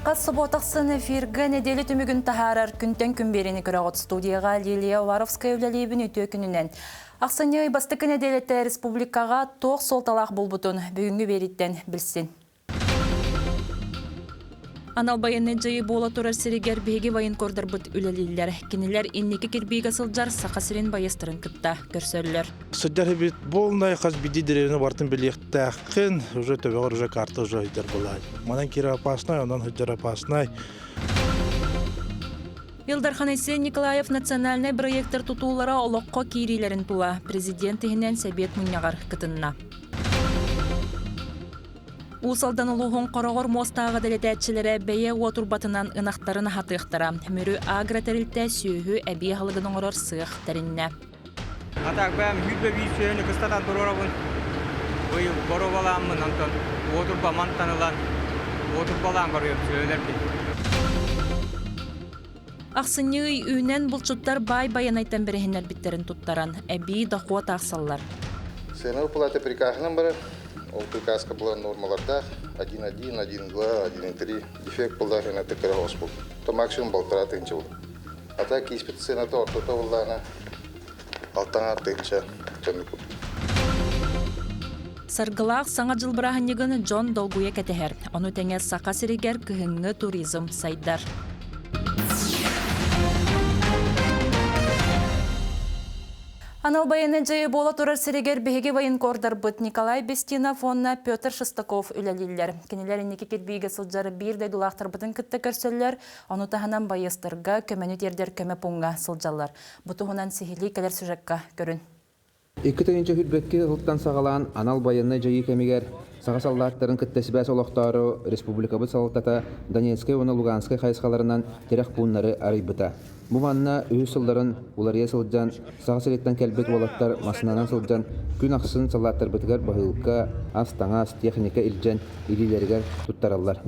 Хас собо тахсан эфиргэ нэдиэлэ түмүгүн таһаарар күнтэн күн биэриини көрөҕүт. Студияҕа Лилия Уваровская үлэлиибин үтүө күнүнэн. Ахсынньы ый бастакы нэдиэлэтэ республикаҕа туох суолталаах буолбутун бүгүҥҥү биэрииттэн билсин. Анал байыаннай дьайыы буола турар сиригэр биһиги военкордарбыт үлэлииллэр. Кинилэр инники кирбиигэ сылдьар Саха сирин байыастарын кытта көрсөллөр. Сылдьар эбит буолнай хас биирдии деревня бартын билиэхтээххин, уже төбөҕөр уже карта уже сылдьар буолаай. Манан киирэр опаснай, онон сылдьар опаснай. Ил Дархан Айсен Николаев национальнай проектар тутуулара олоххо киириилэрин тула президент иһинэн сэбиэт мунньаҕар кытынна. Уус Алдан улууһун хороҕор муостааҕы дэлэтээччилэрэ бэйэ уотурбатынан ынахтарын аһатыахтара. Мүрү агро тэрилтэ сүөһү эбии аһылыгын оҥорор сыах тэриннэ. Атак бэйэм 101 сүөһүнү кыстатан туруорабын. Быйыл боруобалааммын, онтон уотурба мантан ылан уотурбалаан барыам сүөһүлэрбин. Ахсынньы ый үүнэн булчуттар баай байанайтан бэриһиннэрбиттэрин туттаран, эбии дохуот аахсаллар. Сыана выплата приказынан барар. Ол приказка была нормалардаах 1.1, 1.2, 1.3 дефект буллаах это кыра оспут. То максимум полтора тысячи был. А так киспит сыаната ортото буллаана алтаҥа тыһыынча төннүк. Саргылаах Саҥа дьыл бырааһынньыгын дьон долгуйа кэтэһэр. Ону тэҥэ Саха сиригэр кыһыҥҥы туризм сайдар. Анал байыаннай дьайыы буола турар сиригэр биһиги военкордарбыт Николай Бестинов уонна Петр Шестаков үлэлииллэр. Кинилэр инники кирбиигэ сылдьар биир дойдулаахтарбытын кытта көрсөллөр, ону таһынан байыастарга көмөнү тиэрдэр көмө пууҥҥа сылдьаллар. Бу туһунан сиһилии кэлэр сюжекка көрүн. 2022 сылтан саҕалаан анал байыаннай дьайыы кэмигэр саха саллааттарын кытта сибээс олохтоору республикабыт салалтата Донецкай уонна Луганскай хайысхаларынан тирэх пууннары арыйбыта. Бу манна үһүс сылларын уларыйа сылдьан Саха сириттэн кэлбит уолаттар массыынанан сылдьан күн ахсын саллааттарбытыгар баһыылка, ас-таҥас, техника илдьэн илиилэригэр туттараллар.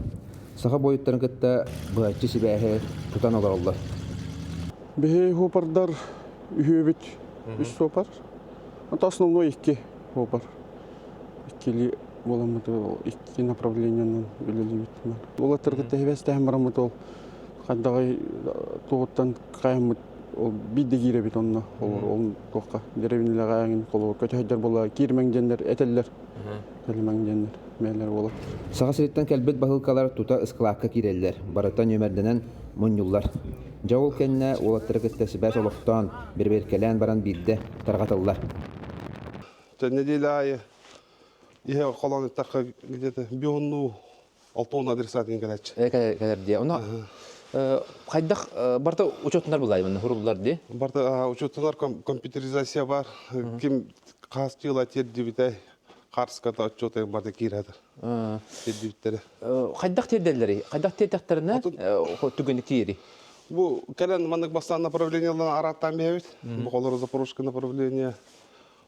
Саха буойуттарын кытта быһаччы сибээһи тутан олороллор. Биһи хуопардар үһүөбүт үс суопар. Это основной икки хуопар. Иккили буоламмыт икки направлениенан үлэлиибит. Уолаттарга тэһибэстэһэн бараммыт ол хайдаҕай туоҕуттан хайаммыт ол биирдэ киирэбит онно ол туохха деревнялаҕа эҥин холобур көтөһөйдөр буола киирмэҥ диэннэр этэллэр кэлимэҥ диэннэр мээлэр буолар. Саха сириттэн кэлбит баһыылкалар тута ыскылаакка киирэллэр, барыта нүөмэрдэнэн мунньуллар. Дьэ ол кэннэ уолаттары кытта сибээс олохтоон, бэрэбиэркэлээн баран биирдэ тарҕатыллар. Нэдиэлэ аайы иһэ холоон эттэххэ где-то бионнуу 60 адресатын кэлээччи. Кэлэр дии. Ону хайдах барта учуоттанар булай манна хуруллар дии? Барта учуоттанар компьютеризация бар. Ким хас дьыла тиэрдибитэ харската отчуота барта киирэтэр. Тиэрдибиттэрэ. Хайдах тиэрдэллэрий? Хайдах тиэрдэхтэринэ түгэни тиэри? Бу кэлэн маннык бастаан направлениеларын арааттаан биһэбит. Бу холоро Запорожское направление,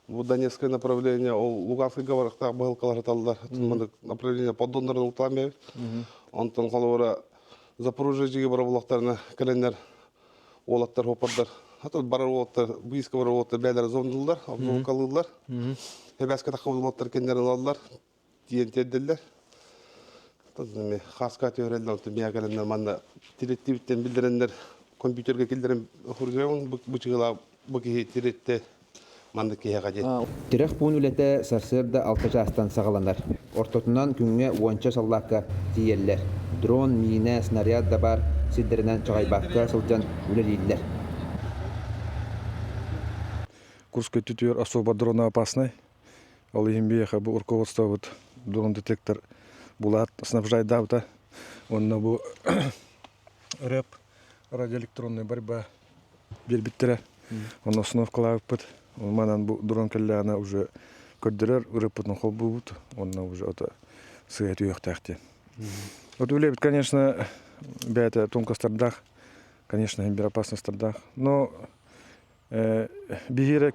бу Донецкое направление, ол Луганскайга барыктаах баһылкалар сыталлар. Маннык направление поддоннарын ултаан биһэбит. Онтон холобура Запорожье жиги бара булактарына кэлэннэр уолаттар хопордар хата барар уолаттар быыска барар уолаттар бээлэрэ зондуллар, обзвонкалыыллар. Эбээскэ тахха уолаттар кэннэр ылаллар. Тиийэн тиэрдэллэр. Хааска түһэрэллэр, онтон миэхэ кэлэннэр манна тириттибиттэн биллэрэннэр компьютерга киллэрэн суруйабын бу чыгылаа бу киһи тириттэ маннык киһиэхэ диэн. Тирэх пуун үлэтэ сарсыарда алта чаастан саҕаланар. Ортотунан күҥҥэ уонча саллаакка тиийэллэр. Дрон, миинэ, снаряд да баар сирдэринэн чаҕыйбакка сылдьан үлэлииллэр. Курскай түтүөр особо дроноопасный. Ол иһин биһиэхэ бу руководствобут дрон детектор булаат снабжайдаабыта. Уонна бу РЭП радиоэлектронная борьба биэрбиттэрэ. Онно установкалаабыппыт. Манан бу дрон кэллэҕинэ уже көрдөрөр ырыппытын холбуубут. Онно уже ото сыа түһүөхтээх диэн. Вот үлэбит, конечно, бэйэтэ тонкостардаах, конечно, биир опасностардаах. Но биһиэрэ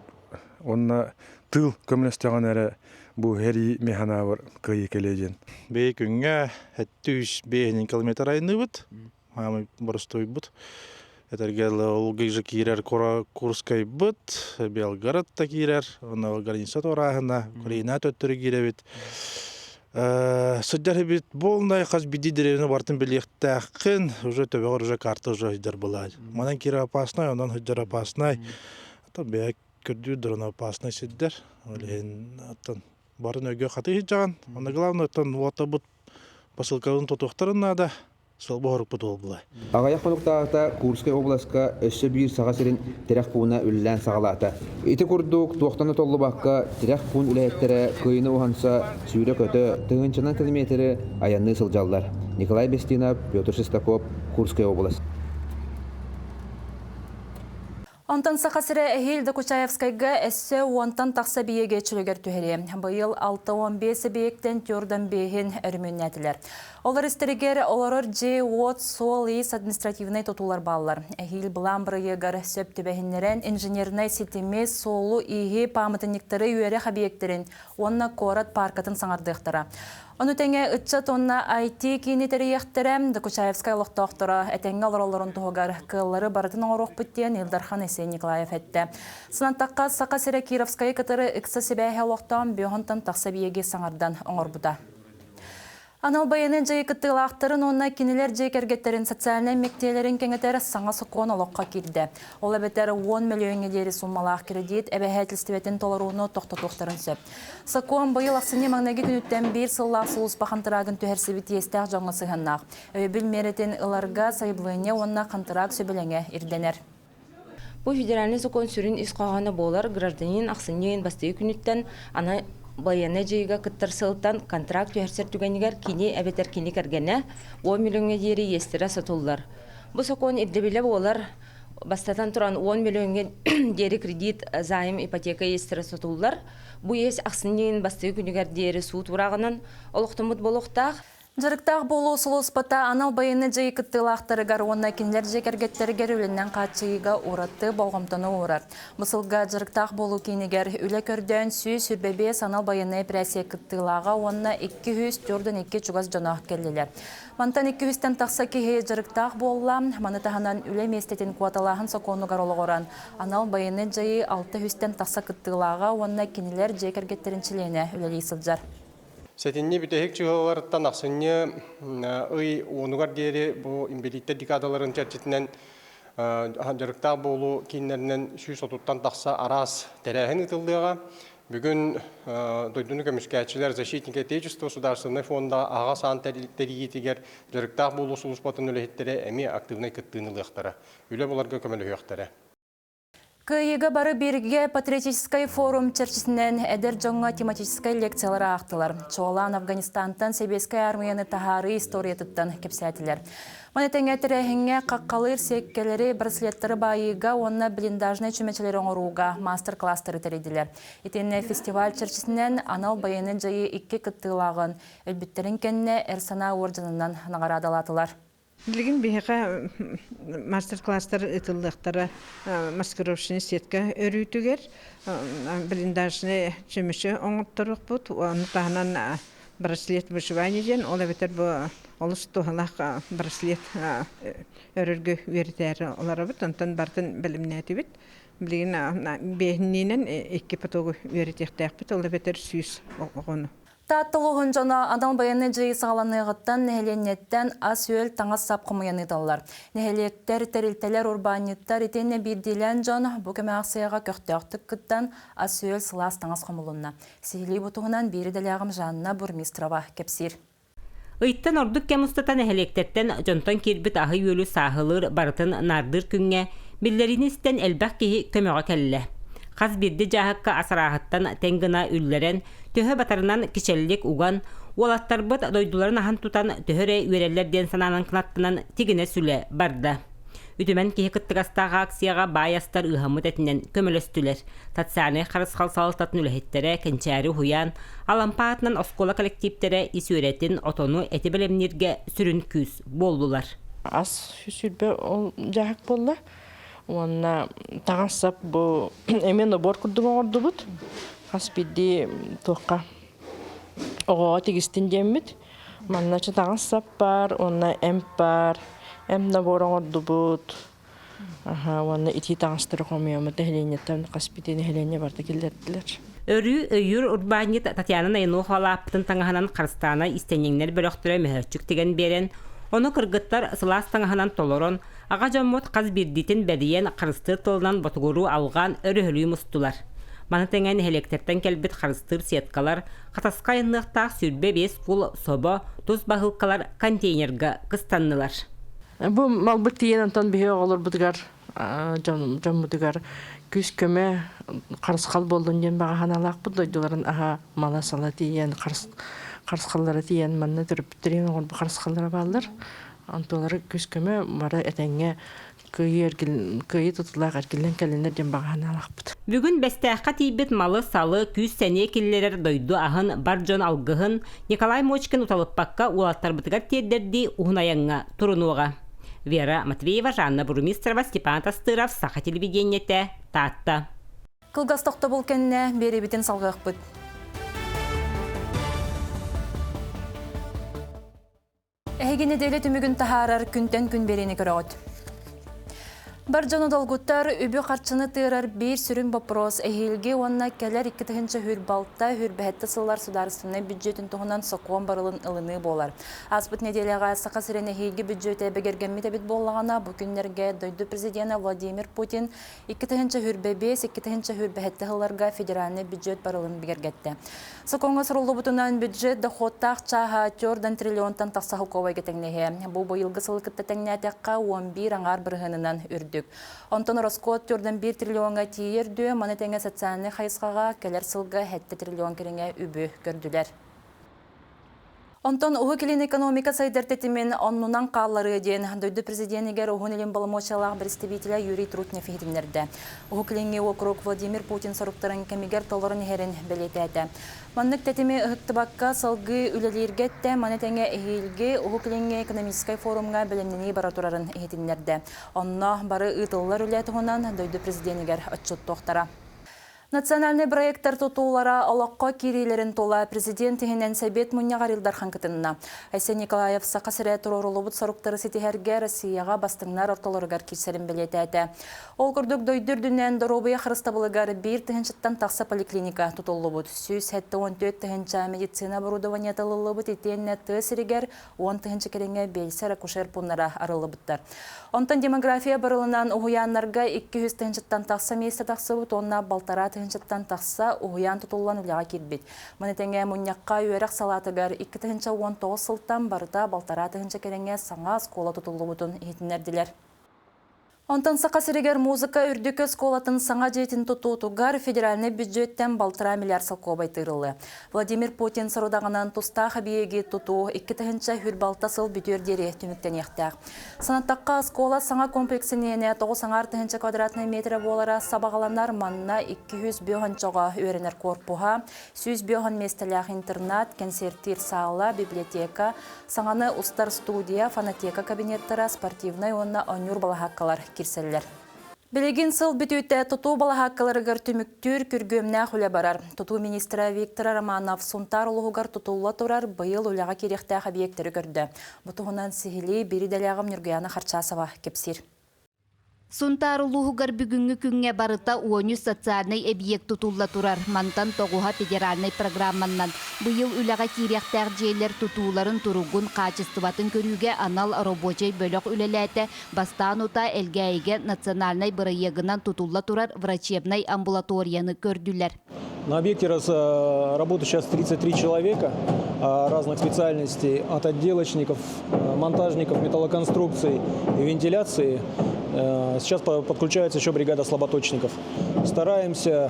уонна тыыл көмөлөстөҕүнэ эрэ бу сэрии механабар кыайыы кэлиэ диэн. Бэйэ күҥҥэ 700 биэһинин километр айанныыбыт. Маамай боростуойбут. Этэргэ ол же киирэр Курскайбыт, Белгород да киирэр, онно граница туорааһына, Украина төттөрү киирэбит. Сылдьар эбит буолнай хас биирдии деревня бартын билиэхтээххин, уже төбөҕөр уже карта уже сылдьар былаан. Манан киирэр опаснай, онон сылдьар опаснай. Ата бэйэ көрдүүр дрон опаснай сирдэр. Ол иһин оттон барын өйгө хатыы сылдьаҕын. Онно главное оттон уотабыт посылкабын тутуохтарын наада. Суолба хорукпут буолла. Аҕыйах хонуктааҕыта Курскай обласка өссө биир Саха сирин тирэх пууна үлэлээн саҕалаата. Ити курдук, туохтан да толлубакка, тирэх пуун үлэһиттэрэ кыайыыны уһанса, сүүрэ-көтө, тыһыынчанан километры айанныы сылдьаллар. Николай Бестинов, Петр Шестаков, Курская область. Онтон Саха сирэ эһиил Докучаевскайга өссө уонтан тахса эбийиэги чөлүгэр түһэриэ. Быйыл 65 эбийиэктэн түөрдэн биэһин өрөмүөннээтилэр. Олор истэригэр олорор дьиэ-уот, суол-иис административнай тутуулар бааллар. Эһиил былаан бырайыагар сөп түбэһиннэрэн инженернай ситими, суолу-ииһи, пааматынньыктары үөрэх эбийиэктэрин уонна куорат пааркатын саҥардыахтара. Ону тэҥэ ыччат уонна IT-киини тэрийиэхтэрэ, Докучаевскай олохтоохторо этэҥҥэ олороллорун туһугар кыаллары барытын оҥоруохпут диэн Ил Дархан Айсен Николаев эттэ. Санаттахха, Саха сирэ Кировскайы кытары ыкса сибээһи олохтоон бөһонтон тахса эбийиэги саҥардан оҥорбута. Анал байыаннай дьайыы кыттыылаахтарын уонна кинилэр дьиэ кэргэттэрин социальнай мэктиэлэрин кэҥэтэр саҥа сокуон олоххо киирдэ. Ол эбэтэр 10 мөлүйүөҥҥэ диэри сууммалаах кредит эбэһээтилистибэтин толорууну тохтотуохтарын сөп. Сокуон быйыл ахсынньы маҥнайгы күнүттэн биир сыллаах сулууспа хантыраагын түһэрсибит иэстээх дьоҥҥо сыһыаннаах. Өйөбүл миэрэтин ыларга сайабылыанньа уонна хантыраак сөбүлэҥэ ирдэнэр. Бу федеральнай сокуон сүрүн ис хоһооно буолар гражданин ахсынньы ыйын бастакы күнүттэн аны байыаннай дьайыыга кыттар сылтан контракт түһэрсэр түгэнигэр кини эбэтэр кини кэргэнэ 10 миллиоҥҥа диэри иэстэрэ сотуллар. Бу сокуон ирдэбилэ буолар бастатан туран 10 миллиоҥҥа диэри кредит, займ, ипотека иэстэрэ сотуллар. Бу иэс ахсынньы ыйын бастакы күнүгэр диэри суут урааҕынан олохтоммут буолуохтаах. Дьарыктаах буолуу сулууспата анал байыаннай дьайыы кыттыылаахтарыгар уонна кинилэр дьиэ кэргэттэригэр үлэнэн хааччыйыыга ураты болҕомтону уурар. Бу сылга дьарыктаах буолуу киинигэр үлэ көрдөөн 125 анал байыаннай эпэрээссийэ кыттыылааҕа уонна 242 чугас дьоно кэллилэр. Мантан 200-тэн тахса киһи дьарыктаах буолла. Маны таһынан үлэ миэстэтин куоталааһын сокуонугар олоҕуран анал байыаннай дьайыы 600-тэн тахса кыттыылааҕа уонна кинилэр дьиэ кэргэттэрин чилиэнэ үлэлии сылдьар. Сэтинньи бүтэһик чыһыларыттан ахсынньы ый уонугар диэри бу инбэлииттэр декадаларын чэрчитинэн дьарыктаах буолуу кииннэринэн 130-тан тахса араас тэрээһин ыытыллыаҕа. Бүгүн дойдуну көмүскээччилэр Защитники Отечества Государственнай фонда аһаҕас аан тэрийиитигэр дьарыктаах буолуу сулууспатын үлэһиттэрэ эмиэ активнай кыттыыны ылыахтара, үлэ буларга көмөлөһүөхтэрэ. Кыайыыга бары бииргэ патриотическай форум чэрчитинэн эдэр дьоҥҥо тематическай лекциялары аахтылар. Чуолаан Афганистантан сэбиэскэй аармыйаны таһаарыы историятыттан кэпсээтилэр. Маны тэҥэ тэрээһиҥҥэ хаххалыыр сиэккэлэри, браслеттары баайыыга уонна блиндажнай чүмэчилэри оҥорууга маастар-класстары тэрийдилэр. Итиннэ фестиваль чэрчитинэн анал байыаннай дьайыы икки кыттыылааҕын өлбүттэрин кэннэ Эр санаа уордьанынан наҕараадалаатылар. Билигин биһиэхэ мастер-класстар ыытыллыахтара маскировочнай сетка өрүүтүгэр блиндажнай чөмөчө оҥотторуохпут. Ону таһынан браслет выживания диэн, ол эбэтэр бу олус туһалаах браслет өрөргө үөрэтээри олоробут. Онтон барытын бэлэмнээтибит. Билигин биэһинниинэн икки потогу үөрэтиэхтээхпит, ол эбэтэр 100 оҕону. Таатта улууһун дьоно анал байыаннай дьайыы саҕаланыаҕыттан нэһилиэнньэттэн ас-үөл, таҥас-сап хомуйан ыыталлар. Нэһилиэктэр, тэрилтэлэр, урбаанньыттар итиэннэ биирдиилээн дьон бу көмө аахсыйаҕа көхтөөхтүк кыттан ас-үөл, сылаас таҥас хомулунна. Сиһилии бу туһунан биир идэлээҕим Жанна Бурмистрова кэпсиир. Ыйтан ордук кэм устата нэһилиэктэртэн дьонтон киирбит аһы-үөлү сааһылыыр, барытын наардыыр күҥҥэ биллэриини истэн элбэх киһи көмөҕө кэллэ. Хас биирдии дьааһыкка ас арааһыттан тэҥ гына үллэрэн, төһө батарынан кичэллик уган, уолаттарбыт дойдуларын аһан тутан төһө эрэ үөрэллэр диэн санаанан кынаттанан тигинэ сүлэ барда. Үтүмэн киһи кыттыгастаах акцияҕа баай астар ыыһаммыт этинэн көмөлөстүлэр. Социальнай харысхал салалтатын үлэһиттэрэ Кэнчээри уһуйаан, Алампа аатынан оскуола коллективтэрэ ис үөрэтин, отону, эти бэлэмнииргэ сүрүн күүс буоллулар. Ас сүүрбэ ол дьаһык буолла. Уонна таҥас-сап бу эмиэ набор курдук оҥордубут. Хас биирдии туохха оҕоҕо тигистин диэммит. Манна таҥас-сап баар, уонна эмп баар. Эмп набор оҥордубут. Аха, уонна итии таҥастары хомуйаммыт нэһилиэнньэттэн хас биирдии нэһилиэнньэ барыта киллэрдилэр. Өрүү өйүүр урбаанньыт Татьяна Найнохова лааппытын таҥаһынан Харыстаана истэнньэҥнэр бөлөхтөрө мөһөөччүк тигэн биэрэн, ону кыргыттар сылаас таҥаһынан толорон, аҕа дьоммут хас биирдиитин бэрийэн харыстыыр тылынан ботугуруу алҕаан өрүһүлүү мустулар. Маны тэҥэ нэһилиэктэртэн кэлбит харыстыыр сеткалар, Хатаска айанныахтаах 25 кул собо, тус баһыылкалар контейнерга кыстаннылар. Бу малбыт тиийэн онтон биһи оҕолорбутугар дьоммутугар күүс-көмө харысхал буоллун диэн баҕа санаалаахпыт дойдуларын аһа мала-сала тиийэн харысхаллара тиийэн манна төрөппүттэрин оҥорбут харысхаллара бааллар онтулары күүс-көмө бары этэҥҥэ кыайыы кыайыы тутулаах эргиллэн кэлиннэр диэн баҕа санаалаахпыт. Бүгүн Бэстээххэ тиийбит малы-салы, күүс-сэниэ киллэрэр дойду аһын, бар дьон алгыһын Николай Мочкин уталыппакка уолаттарбытыгар тиэрдэрдии уһун айаҥҥа турунуоҕа. Вера Матвеева, Жанна Бурмистрова, Степан Тастыров, Саха телевидениетэ, Таатта. Кылгас тохтобул кэннэ биэрэбитин салҕыахпыт. Эһиги нэдиэлэ түмүгүн таһаарар күнтэн күн биэриини көрөҕүт. Бар дьону долгуттар үбү-харчыны тыырар биир сүрүн боппуруос эһиилги уонна кэлэр 2 хүрбалта хүрбэһэтте сыллар судаарыстыбаннай бүддьүөтүн туһунан сокуон барылын ылыныы буолар. Ааспыт нэдиэлэҕэ Саха сирин эһиилги бүддьүөтэ бигэргэммит эбит буоллаҕына, бу күннэргэ дойду президенэ Владимир Путин 2025 2027 сылларга федеральнай бюджет барылын бигэргэттэ. Сокуоҥҥа суруллубутунан бюджет дохуоттаах чааһа 4 триллионтан тахса холкуобайга тэҥнэһиэ. Бу быйылгы сылы кытта тэҥнээтэххэ 11 аҥаар бырыһыанынан үрдүк. Онтон ороскуот 4,1 триллиоҥҥа тиийэр дүө, маны тэҥэ социальнай хайысхаҕа кэлэр сылга 7 триллион кэриҥэ үбү көрдүлэр. Онтон Уһук Илин экономика сайдар тэтимин оннунан хаалларыа диэн дойду президенигэр Уһун Илин боломуочуйалаах бэрэстэбиитэлэ Юрий Трутнев иһитиннэрдэ. Уһук Илиҥҥи уокурук Владимир Путин соруктарын кэмигэр толорон иһэрин бэлиэтээтэ. Маннык тэтими ыһыктыбакка салгыы үлэлииргэ эттэ, маны тэҥэ эһиилги Уһук Илиҥҥи экономическай форумҥа бэлэмнэнии бара турарын иһитиннэрдэ. Онно бары ыытыллар үлэ туһунан дойду президенигэр отчуттуохтара. Национальнай проектар тутуулара олоххо киириилэрин тула президент иһинэн Сэбиэт мунньаҕар Ил Дархан кытынна. Айсен Николаев Саха сирэ туруоруллубут соруктары ситиһэргэ Россияҕа бастыҥнар ортолоругар киирсэрин бэлиэтээтэ. Ол курдук дойду үрдүнэн доруобуйа харыстабылыгар биир тыһыынчаттан тахса поликлиника тутуллубут. 174 тыһыынча медицина оборудованиета ылыллыбыт итиэннэ тыа сиригэр 10 тыһыынча кэриҥэ биэлсэр-акушер пууннара арыллыбыттар. Онтон демография барылынан уһуйааннарга 200 тыһыынчаттан тахса миэстэ тахсыбыт уонна балтараа тыһыынчаттан тахса уһуйаан тутуллан үлэҕэ киирбит. Маны тэҥэ мунньахха үөрэх салаатыгар 2019 сылтан барыта балтараа тыһыынча кэриҥэ саҥа оскуола тутуллубутун иһитиннэрдилэр. Онтон Саха сиригэр музыка үрдүкү оскуолатын саҥа дьиэтин тутуутугар федеральнай бүддьүөттэн балтараа миллиард солкуобай тыырыллыа. Владимир Путин сорудаҕынан тустаах эбийиэги тутуу 2026 сыл бүтүөр диэри түмүктэниэхтээх. Санаттахха, оскуола саҥа комплексын иэнэ 9,5 тыһыынча квадратнай метрэ буолара сабаҕаланар, манна 205 оҕо үөрэнэр корпуһа, 105 миэстэлээх интернат, кэнсиэртиир саала, библиотека, Саҥаны устар студия, фонотека кабинеттара, спортивнай уонна оонньуур балаһааккалар киирсэллэр. Билигин сыл бүтүүтэ тутуу балаһааккаларыгар түмүктүүр күргүөмнээх үлэ барар. Тутуу министрэ Виктор Романов Сунтаар улууһугар тутулла турар быйыл үлэҕэ киириэхтээх эбийиэктэри көрдө. Бу туһунан сиһилии биир идэлээҕим Ньургуйаана Харчасова кэпсиир. Сунтаар улууһугар бүгүҥҥү күҥҥэ барыта 13 социальнай эбийиэк тутулла турар. Мантан тоҕуһа федеральнай программаннан. Быйыл үлэҕэ киириэхтээх дьиэлэр тутууларын туругун, хаачыстыбатын көрүүгэ анал рабочай бөлөх үлэлээтэ. Бастаан утаа Элгээйигэ национальнай бырайыагынан тутулла турар врачебнай амбулаторияны көрдүлэр. На объекте работают сейчас 33 человека разных специальностей, от отделочников, монтажников, металлоконструкций и вентиляции. Сейчас подключается еще бригада слаботочников. Стараемся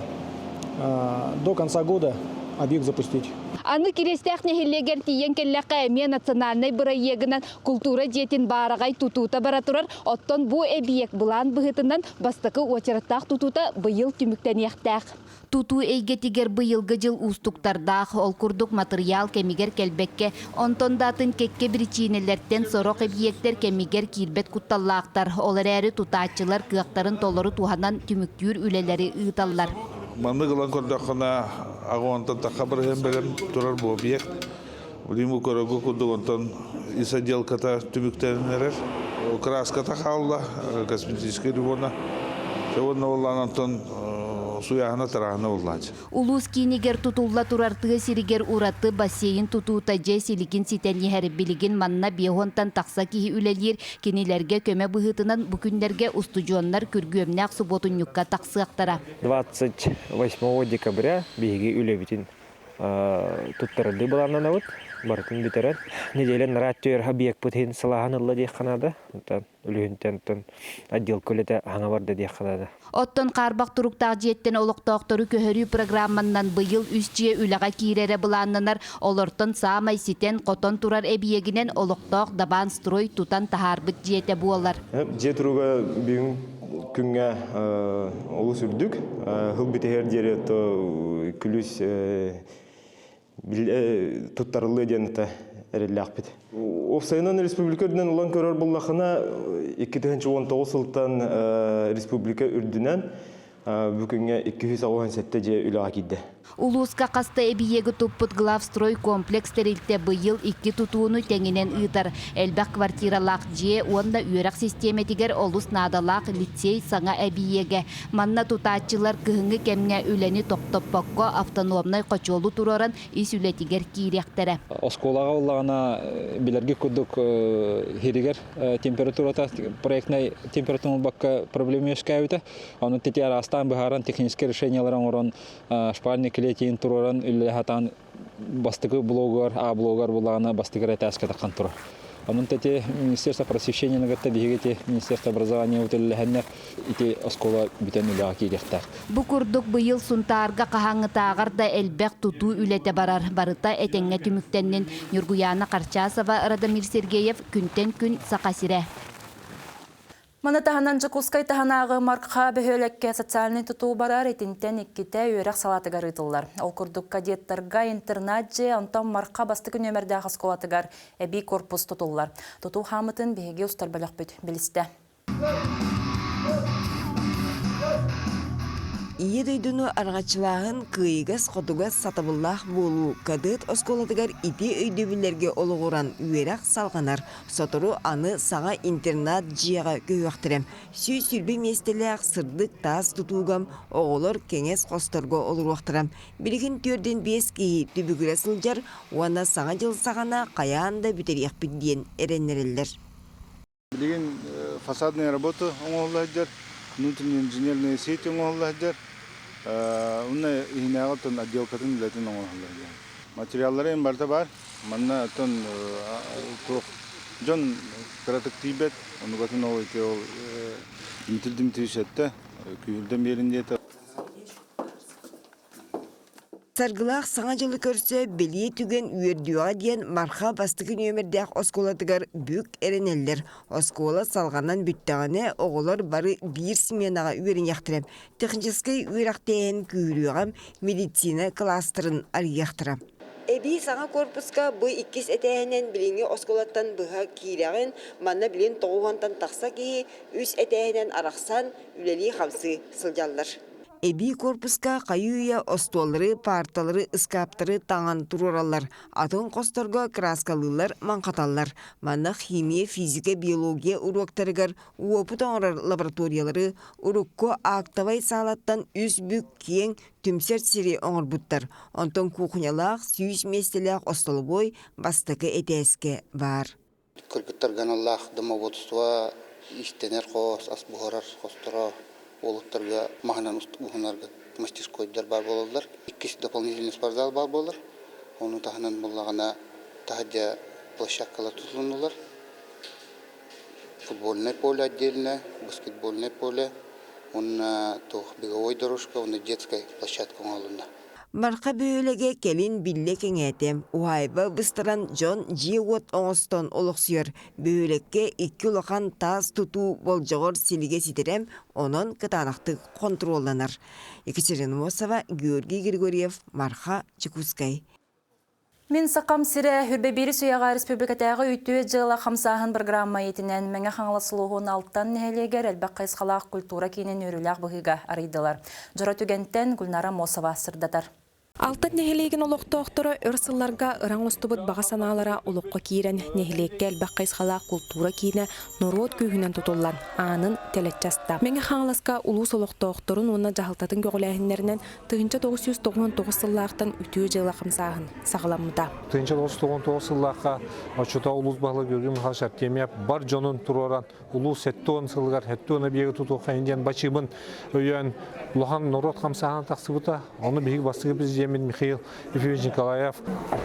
до конца года объект запустить. Аны Кириэстээх нэһилиэгэр тиийэн кэллэххэ эмиэ национальнай бырайыагынан култуура дьиэтин баараҕай тутуута бара турар. Оттон бу эбийиэк былаан быһыытынан бастакы уочараттаах тутуута быйыл түмүктэниэхтээх. Тутуу эйгэтигэр быйылгы дьыл уустуктардаах, ол курдук матырыйаал кэмигэр кэлбэккэ, онтон да атын кэккэ биричиинэлэртэн сорох эбийиэктэр кэмигэр киирбэт кутталлаахтар, ол эрээри тутааччылар кыахтарын толору туһанан түмүктүүр үлэлэри ыыталлар. Маннык ылан көрдөххүнэ, аҕа тахха бырыһыан бэлэм турар бу объект. Билим көрөгү курдук онтон ис отделката түмүктэнэн эрэр. Краската хаалла, косметическай ремонта. Уонна онтон Суяһына тараһына буллаачы. Улуус киинигэр тутулла турар тыа сиригэр ураты бассейн тутуута дьэ силигин ситэн иһэр. Билигин манна биэһуонтан тахса киһи үлэлиир. Кинилэргэ көмө быһыытынан бу күннэргэ устудьуоннар күргүөмнээх субуотунньукка тахсыахтара. 28 декабря биһиги үлэбитин туттарардыы былааннанабыт. Барытын бүтэрэр. Неделя нараат түөр объекпыт иһин сылааһын ылла диэххэ наада. Үлүһүнтэн отделка үлэтэ хаҥа барда диэххэ наада. Оттон хаарбах туруктаах дьиэттэн олохтоохтору көһөрүү программаннан быйыл үс дьиэ үлэҕэ киирэрэ былааннанар. Олортон саамай ситэн-хотон турар эбийиэгинэн олохтоох Дабаан строй тутан таһаарбыт дьиэтэ буолар. Дьиэ туруга бүгүн күҥҥэ олус үрдүк. Сыл бүтүһэр диэри күлүс туттарыллыа диэн эрэллээхпит. Уопсайынан республика үрдүнэн ылан көрөр буоллахына, 2019 сылтан республика үрдүнэн бу күҥҥэ 287 дьиэ үлэҕэ киирдэ. Улууска хаста эбийиэги туппут Главстрой комплекс тэрилтэ быйыл икки тутууну тэҥинэн ыытар. Элбэх квартиралаах дьиэ уонна үөрэх систиэмэтигэр олус наадалаах лицей саҥа эбийиэгэ. Манна тутааччылар кыһыҥҥы кэмҥэ үлэни тохтоппокко автономнай хочуолу туруоран ис үлэтигэр киириэхтэрэ. Оскуолаҕа ыллаҕына билэргит курдук иһиригэр температурата проектнай температура ылбакка проблема үөскээбитэ. Ону тити араастаан быһааран техническэй решениелары оҥорон шпальный клетиин туруоран үлэлэһэ сатаан бастакы блогугар, А блогар буллаҕына бастакы этээскэ таххан турар. Онон ити Министерство просвещения кытта биһиги ити Министерство образования үлэлэһэннэр ити оскуола бүтэн үлэҕэ киириэхтээх. Бу курдук быйыл Сунтаарга хаһааҥҥытааҕар да элбэх тутуу үлэтэ барар. Барыта этэҥҥэ түмүктэннин. Ньургуйаана Харчасова, Радомир Сергеев, Күнтэн күн Саха сирэ. Маны таһынан Дьокуускай таһынааҕы Марха бөһүөлэккэ социальнай тутуу барар, итинтэн иккитэ үөрэх салаатыгар ыытыллар. Ол курдук кадеттарга интернат дьиэ, онтон Марха бастакы нүөмэрдээх оскуолатыгар эбии корпус тутуллар. Тутуу хаамытын биһиги устар бөлөхпүт билистэ. Ийэ дойдуну араҥаччылааһын кыайыгас-хотугас сатабыллаах буолуу кадет оскуолатыгар ити өйдөбүллэргэ олоҕуран үөрэх салҕанар. Сотору аны саҥа интернат дьиэҕэ көһүөхтэрэ. 120 миэстэлээх сырдык таас тутууга оҕолор кэҥэс хосторго олоруохтара. Билигин 45 киһи түбүгүрэ сылдьар уонна Саҥа дьыл саҕана хайаан да бүтэриэхпит диэн эрэннэрэллэр. Билигин фасадная работа оҥоһулла сылдьар, внутренние инженерные сети оҥоһулла сылдьар. Уонна иһинээҕи оттон отделкатын үлэтин оҥоһулла сылдьар. Материаллара эм барыта баар. Манна оттон туох дьон кыратык тиийбэт, онугатын ол ити ол Дмитрий Дмитриевич эттэ, күүһүрдэн биэрин диэтэ. Саргылаах Саҥа дьылы көрсө бэлиэ түгэн үөрдүөҕэ диэн Марха бастакы нүөмэрдээх оскуолатыгар бүк эрэнэллэр. Оскуола салҕанан бүттэҕинэ оҕолор бары биир сменаҕа үөрэниэхтэрэ, техническэй үөрэхтээһин күүһүрүөҕэ, медицина кылаастарын арыйыахтара. Эбии саҥа корпуска бу иккис этээһинэн билиҥҥи оскуолаттан быһа киирэҕин, манна билин тоҕуһуонтан тахса киһи үс этээһинэн арахсан үлэлии-хамсыы сылдьаллар. Эбии корпуска хайыы-үйэ остуоллары, паарталары, ыскааптары таҥан туруораллар, атын хосторго кырааскалыыллар, маҥхаталлар. Манна химия, физика, биология уруоктарыгар уопут оҥорор лабораториялары урукку актовай саалаттан үс бүк киэҥ түмсэр сири оҥорбуттар. Онтон кухнялаах 100 миэстэлээх остолобуой бастакы этээскэ баар. Кыргыттарга аналлаах домоводство, иистэнэр хос, ас буһарар хосторо, уолаттарга маһынан уһунарга мастерскойдар баар буолаллар. Иккис дополнительный спортзал баар буолар. Ону таһынан буоллаҕына таһырдьа площадкалар тутулуннулар. Футбольное поле отдельно, баскетбольное поле, уонна туох беговой дорожка уонна детская площадка оҥоһулунна. Марха бөһүөлэгэ кэлин биллэ кэҥээтэ. Уһаайба быстаран дьон дьиэ-уот оҥостон олохсуйар. Бөһүөлэккэ икки улахан таас тутуу болдьоҕор силигэ ситэрэ, онон кытаанахтык хонтуруолланар. Екатерина Мосова, Георгий Григорьев, Марха, Дьокуускай. Мин Сахам сирэ Хүрбэбири сүүйэҕэ республикатааҕы үтүө дьыала хамсааһын программа иитинэн Мэҥэ Хаҥалас улууһун Алтан нэһилиэгэр элбэх хайысхалаах культура киинин үөрүүлээх быһыыга арыйдылар. Дьоро түгэнтэн Гульнара Мосова сырдатар. Алтан нэһилиэгин олохтоохторо өр сылларга ыраҥ устубут баҕа санаалара олоххо киирэн, нэһилиэккэ элбэх хайысхалаах култуура киинэ норуот күүһүнэн тутуллан, аанын тэлэччи аста. Мэҥэ Хаҥаласка улуус олохтоохторун уонна дьаһалтатын көҕүлээһиннэринэн 1999 сыллаахтан үтүө дьыала хамсааһын саҕаламмыта. 1999 сыллаахха оччотооҕу улуус баһылыга Георгий Михайлович Артемьев бар дьонун туруоран улуус 70 сылыгар 70 объегы тутуохха диэн бачыыбын өйөөн улахан норуот хамсааһына тахсыбыта. Ону биһиги бастакы президеммит Михаил Ефимович Николаев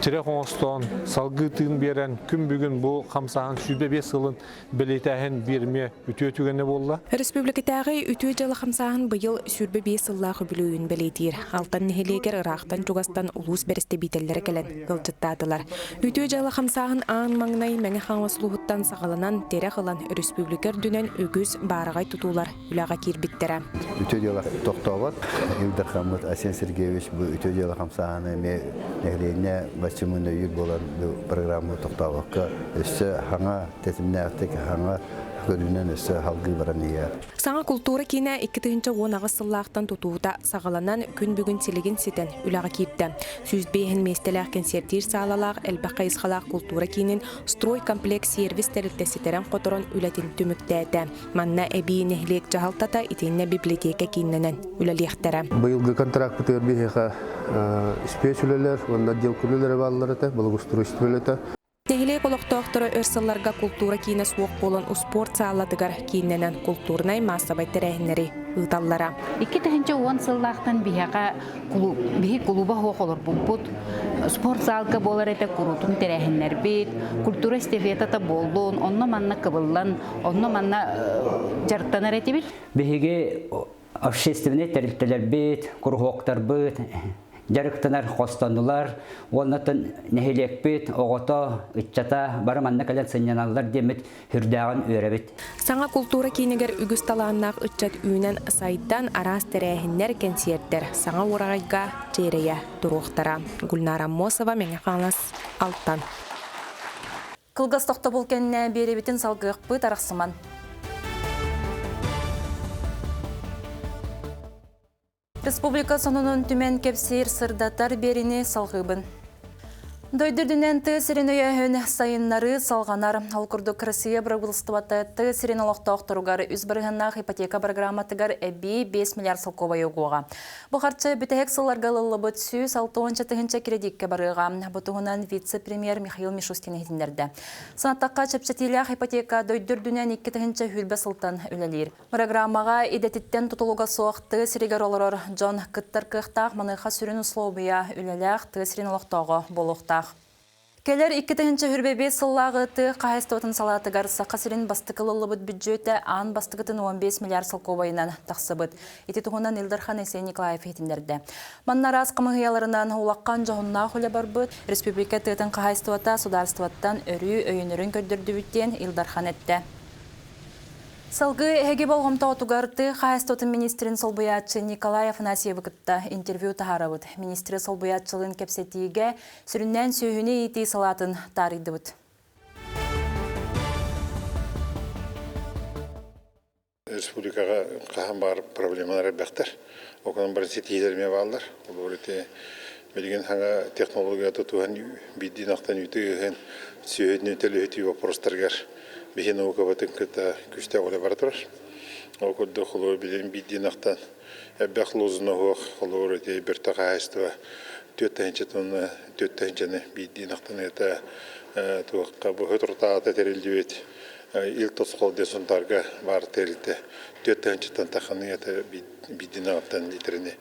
тирэх оҥостон, салгыы тыын биэрэн, күн бүгүн бу хамсааһын 105 сылын бэлиэтээһин биир эмиэ үтүө түгэнэ буолла. Республикатааҕы үтүө дьыала хамсааһын быйыл 25 сыллаах үбүлүөйүн бэлиэтиир. Алтан нэһилиэгэр ыраахтан-чугастан улуус бэрэстэбиитэллэрэ кэлэн ыалдьыттаатылар. Үтүө дьыала хамсааһын аан маҥнай Мэҥэ Хаҥалас улууһуттан саҕаланан, тирэх ылан өрөспүүбүлүкэ үрдүнэн үгүс баараҕай тутуулар үлэҕэ киирбиттэрэ. Үтүө дьыала тохтообот. Ил Дархаммыт Айсен Сергеевич бу үтүө дьыала хамсааһыны эмиэ нэһилиэнньэ баччымын өйүүр буолан бу программа тохтообокко өссө хаҥа тэтимнээхтик хаҥа көрүүнэн өссө салгыы баран иһэр. Саҥа култуура киинэ 2018 сыллаахтан тутуута саҕаланан, күн бүгүн силигин ситэн үлэҕэ киирдэ. 105 миэстэлээх кэнсиэртиир саалалаах элбэх хайысхалаах култуура киинин стройкомплекс сервис тэрилтэ ситэрэн-хоторон үлэтин түмүктээтэ. Манна эбии нэһилиэк дьаһалтата итиэннэ библиотека кииннэнэн үлэлиэхтэрэ. Быйылгы контракпытыгар биһиэхэ спец үлэлэр уонна отделка үлэлэрэ бааллар этэ, благоустройство үлэтэ. Нэһилиэк олохтоохторо өр сылларга култуура киинэ суох буолан успуорт саалатыгар кииннэнэн култуурунай-маассабай тэрээһиннэри ыыталлара. 2010 сыллаахтан биһиэхэ биһи кулууба суох олорбуппут. Спорт залга буолар этэ куруутун тэрээһиннэрбит, культура эстафетата буоллун, онно-манна кыбыллан, онно-манна дьарыктанар этибит. Биһиги общественнай тэрилтэлэрбит, куруһуоктарбыт дьарыктанар хостонулар уонна нэһилиэкпит оҕото, ыччата бары манна кэлэн сынньаналлар диэммит сүрдээҕин үөрэбит. Саҥа култуура киинигэр үгүс талааннаах ыччат үүнэн сайдан араас тэрээһиннэр, кэнсиэртэр саҥа уораҕайга дьиэрэйэ туруохтара. Гульнара Аммосова, Мэҥэ Хаҥалас, Алтан. Кылгас тохтобул кэннэ биэрэбитин салгыахпыт арахсыман. Республика сонунун түмэн кэпсиир сырдатар биэрини салгыыбын. Дойду үрдүнэн тыа сирин өйөөһүн сайыннарыы салҕанар. Ол курдук Россия бырабыыталыстыбата тыа сирин олохтоохторугар үс бырыһыаннаах ипотека программатыгар эбии 5 миллиард солкуобай угуоҕа. Бу харчы бүтэһик сылларга ылыллыбыт 160 тыһыынча кредиккэ барыаҕа. Бу туһунан вице-премьер Михаил Мишустин иһитиннэрдэ. Санаттахха, чэпчэтиилээх ипотека дойду үрдүнэн 2020 сылтан үлэлиир. Программаҕа идэтиттэн тутулуга суох тыа сиригэр олорор дьон кыттар кыахтаах, маныаха сүрүн условия үлэлээх тыа сирин олохтооҕо буолуохтаах. Кэлэр 2025 сыллааҕы тыа хаһаайыстыбатын салаатыгар Саха сирин бастакы ылыллыбыт бүддьүөтэ аан бастакытын 15 миллиард солкуобайынан тахсыбыт. Ити туһунан Ил Дархан Айсен Николаев иһитиннэрдэ. Манна араас хамыыһыйаларынан улахан дьоһуннаах үлэ барбыт. Республика тыатын хаһаайыстыбата судаарыстыбаттан өрүү өйөнөрүн көрдөрдүбүт диэн Ил Дархан эттэ. Салгыы эһиги болҕомтоҕутугар тыа хаһаайыстыбатын министрин солбуйааччы Николай Афанасьевы кытта интервью таһаарабыт. Министри солбуйааччылыын кэпсэтиигэ сүрүннээн сүөһүнү иитии салаатын таарыйдыбыт. Республикаҕа хаһан баар проблемалар элбэхтэр. Оконон бары ситиһиилэр эмиэ бааллар. Олор ити билигин саҥа технология тутуһан биирдиин ахтан үүтү ыһын, сүөһүнү төлөһүтүү боппуруостарыгар биһи наукабытын кытта күүстээх үлэ бара турар. Ол курдук холобур билигин биирдиин ахтан элбэх лозуна суох холобур ити бөртө хаһаайыстыба 4 тыһыынча тонна 4 тыһыынчаны биирдиин ахтан это туохха бу соторутааҕыта тэриллибит Ил Тосхол диэн Сунтаарга баар тэрилтэ 4 тыһыынчаттан тахханы это биирдиин аҕыттан литрини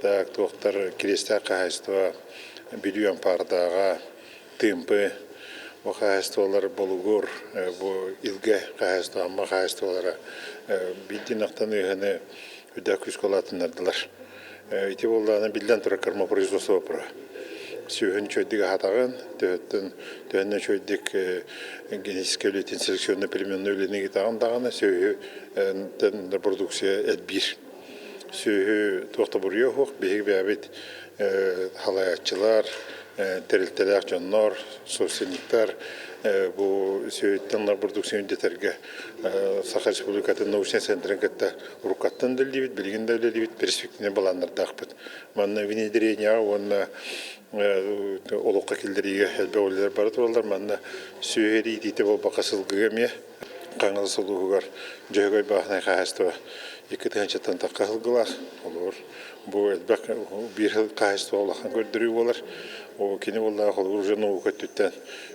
так туохтар Кириэстээх хаһаайыстыба Бүлүү Ампаардааҕа Тыымпы бу хаһаайыстыбалар Болугур бу Илгэ хаһаайыстыба Амма хаһаайыстыбалара биирдиин ахтан ыаһыны үрдээх күүскэ улаатыннардылар. Ити буоллаҕына биллэн турар кормопроизводство боппуруоһа. Сүөһүн үчүгэйдик аһатаҕын, төһөттөн төһөннө үчүгэйдик генетическэй үлэтин селекционно-племенной үлэни ыытаҕын даҕаны сүөһү продукция элбиир. Сүөһү туох да буруйа суох, биһиги бэйэбит халайааччылар, тэрилтэлээх дьоннор, собственниктар Бу сүөһүттэн ылар продукцияны үрдэтэргэ Саха Республикатын научнай центрын кытта уруккаттан да үлэлиибит, билигин да үлэлиибит, перспективнай былааннардаахпыт. Манна внедрениеҕа уонна олоххо киллэриигэ элбэх үлэлэр бара тураллар. Манна сүөһү иитиитэ буолбакка сылгыга эмиэ Хаҥалас улууһугар Дьөһөгөй бааһынай хаһаайыстыба 2 тыһыынчаттан тахха сылгылаах. Олор бу элбэх биир хаһаайыстыба улахан көрдөрүү буолар. О кини буоллаах холобур уже наука өттүттэн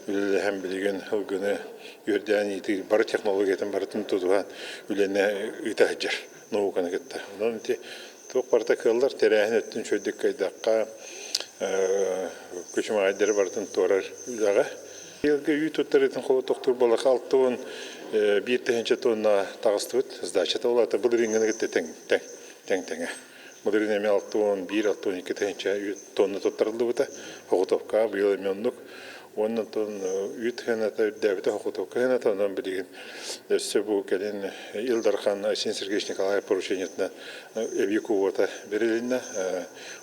үлэлэһэн билигин сылгыны үөрдээн иитии бары технологиятын барытын тутуһан үлэни ыыта сылдьар науканы кытта. Онон ити туох барыта кыаллар тэрээһин өттүн үчүгэйдик кыайдахха күчүмэҕэйдэри барытын туорар үлэҕэ. Быйылгы үүт туттарыытын холотохтуур буоллахха 61 тыһыынча тонна таҕыстыбыт. Сдачата ол аата былырыыҥҥыны кытта тэҥ тэҥ тэҥ тэҥэ. Былырыын эмиэ 61-62 тыһыынча үүт тонна туттарыллыбыта. Соҕотуопкаҕа быйыл эмиэ оннук. Уонна онтон үүт сыаната үрдээбитэ соҕотуопка сыаната онон билигин өссө бу кэлин Ил Дархан Айсен Сергеевич Николаев поручениетынан эбии квота бэрилиннэ.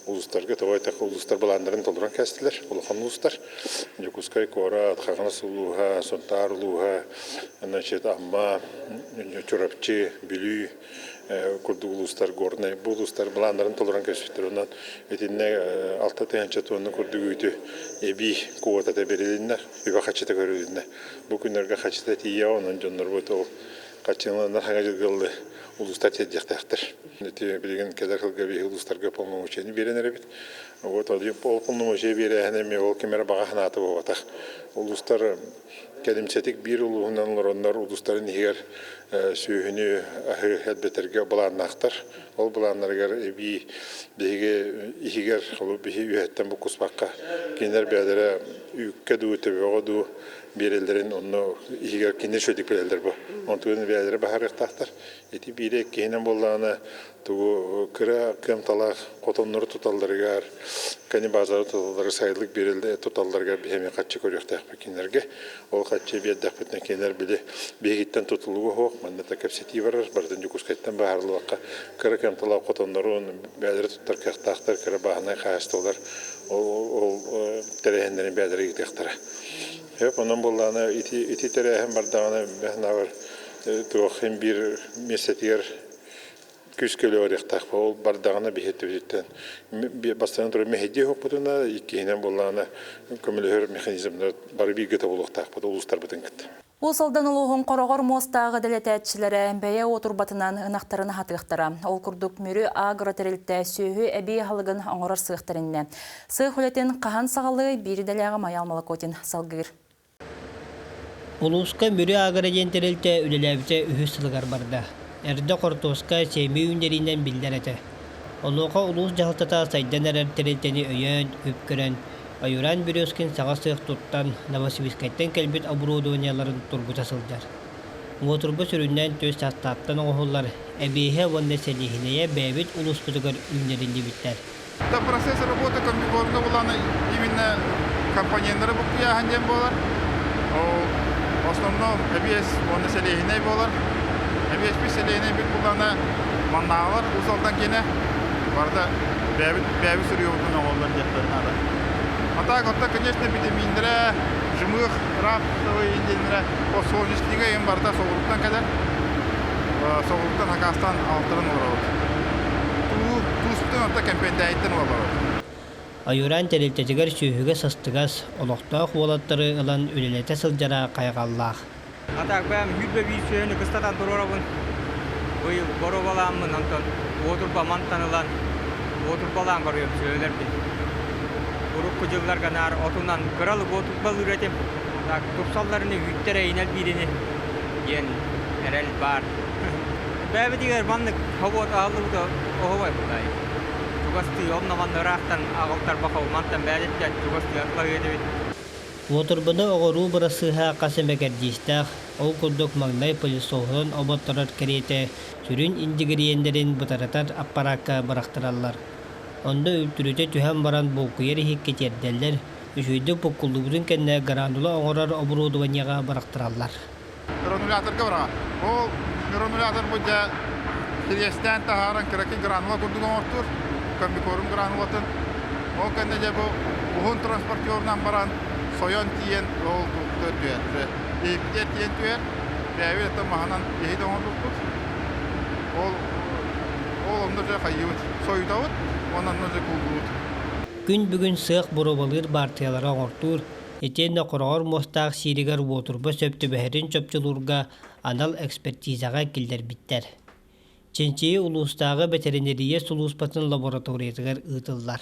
Улуустарга тоҕо этэх улуустар былааннарын толорон кэстилэр. Улахан улуустар. Дьокуускай куорат, Хаҥалас улууһа, Сунтаар улууһа, значит, Амма, Чурапчы, Бүлүү курдук улуустар, Горнай бу улуустар былааннарын толорон кэспиттэр. Онон итиннэ 6 тыһыынча тонна курдук үүтү эбии квотата берилиннэ, үбэ харчыта көрүлүннэ. Бу күннэргэ харчыта тиийэ, онон дьоннорбут ол харчыланар хаҥа дьылгылы улуустар тиэрдиэхтээхтэр. Ити билигин кэлэр сылга биһи улуустарга полномочияны биэрэн эрэбит. Вот ол полномочия биэрээһин эмиэ ол ким эрэ баҕа санаата буолбатах. Улуустар кэлимсэтик биир улууһунан олороннор улуустарын иһигэр сүөһүнү аһы элбэтэргэ былааннаахтар. Ол былааннарыгар эбии биһиги иһигэр холу биһи үөһэттэн буккуспакка кинилэр бэйэлэрэ үүккэ дуу, төбөҕө дуу биэрэллэрин онно иһигэр кинилэр үчүгэйдик билэллэр бу. Онтугун бэйэлэрэ баһарыахтаахтар. Ити биирэ иккиһинэн буоллаҕына тугу кыра кыамталаах хотоннору туталларыгар, кани базары туталларыгар сайылык биэрэллэр туталларыгар биһи эмиэ харчы көрүөхтээхпит кинилэргэ. Ол харчы биэрдэхпитинэ кинилэр били биһигиттэн тутулуга суох, манна да кэпсэтии барар, барытын Дьокуускайтан баһарыллыбакка кыра кыамталаах хотоннорун бэйэлэрэ туттар кыахтаахтар, кыра бааһынай хаһаайыстыбалар ол тэрээһиннэрин бэйэлэрэ ыытыахтара. Хөп онон буоллаҕына ити ити тэрээһин бардаҕына бэһнавар туох иһин биир миэстэтигэр күүскэ барыахтаах ол бардаҕына биһиэттибититтэн бастакан туран мэһэйдии оһохпутуна иккиһинэн буоллаҕына көмөлөһөр механизмнар бары бииргэ тобулуохтаахпыт улуустарбытын кытта. Уус Алдан улууһун хороҕор муостааҕы дэлэтээччилэрэ бэйэ уотурбатынан ынахтарын аһатыахтара. Ол курдук Мүрү агро тэрилтэ сүөһү эбии аһылыгын оҥорор сыахтариннэ. Сыах үлэтин хаһан саҕалыы биир идэлээҕи Майал Молокотин салгыыр. Улууска Мүрү агро диэн тэрилтэ үлэлээбитэ үһүс сылыгар барда. Эрдэ хортуоска сиэмэ үүннэриинэн биллэр этэ. Онуоха улуус дьаһалтата сайдан эрэр тэрилтэни өйөөн, үп көрөн, Айуран Березкин саҥа сыах туттан, Новосибирскайтан кэлбит оборудованиеларын тургута сылдьар. Уотурба сүрүннээн түс састааптан оҥоһуллар, эбиэһэ уонна сэлиэһинэйэ бэйэбит улууспутугар үүннэриллибиттэр. Это процесс работы комбикормга буланы именно компоненттары буккуйааһын диэн буолар. Ол в основном эбиэс уонна сэлиэһинэй буолар. Эбиэспит сэлиэһинэй бит булана маннааҕылар Уус Алдан киэнэ барыта бэйэбит бэйэбит суруйуобутун оҥоллор диэхтэрин наада. А так оттон, конечно, витаминнэрэ, жмых, рапсовый диэннэрэ, подсолнечнига им барыта соҕурууттан кэлэр. Соҕурууттан хакаастан алтарын олоробут. Тууспутун орто Кэмпэндээйиттэн олоробут. Айураан тэрилтэтигэр сүөһүгэ сыстыгас, олохтоох уолаттары ылан үлэлэтэ сылдьара хайҕаллаах. А так бэйэм 21 сүөһүнү кыстатан туруорабын. Быйыл боруобалааммын, онтон уотурба мантан ылан уотурбалаан көрүөм сүөһүлэрбин. Урукку дьылларга наар отунан кыралык уотурбалыыр этим. Так тупсалларыны үүттэр эйинэл биирини диэн эрэл баар. Бэйэбитигэр маннык хобуот аһыллыбыта оһобой булай. Чугастыы онно манна ыраахтан аҕалтарбаха мантан бэйэтиттэн чугастыы атлаһыа этибит. Уотурбаны оҕоруу бырасыыһа хас эмэ кэрдиистээх, ол курдук маҥнай пылесоһунан оботторор кэриэтэ сүрүн ингредиеннэрин бытарытар аппараакка бырахтараллар. Онно үлтүрүтэ түһэн баран булкуйар иһиккэ тиэрдэллэр, үчүгэйдик буккуллубутун кэннэ гранула оҥорор оборудованиеҕа бырахтараллар. Грануляторга бараҕа. Ол гранулятор бу дьэ кириэстээн таһааран кыракый гранула курдук оҥортуур, комбикорм гранулатын. Ол кэннэ дьэ бу уһун транспортерунан баран Сойон тиийэн ол туттар түһэр. Иһиппитигэр тиийэн түһэр. Бэйэбит оттон маһынан иһит оҥорбуппут. Ол ол онно дьэ хайыыбыт. Сойутабыт уонна онно дьэ кууллуубут. Күн бүгүн сыах боруобалыыр баартыйалара оҥортуур, итиэннэ хороҕор муостаах сииригэр уотурба сөп түбэһэрин чопчулуурга анал экспертизаҕа киллэрбиттэр. Чинчийии улуустааҕы бэтэринэриийэ сулууспатын лабораториятыгар ыытыллар.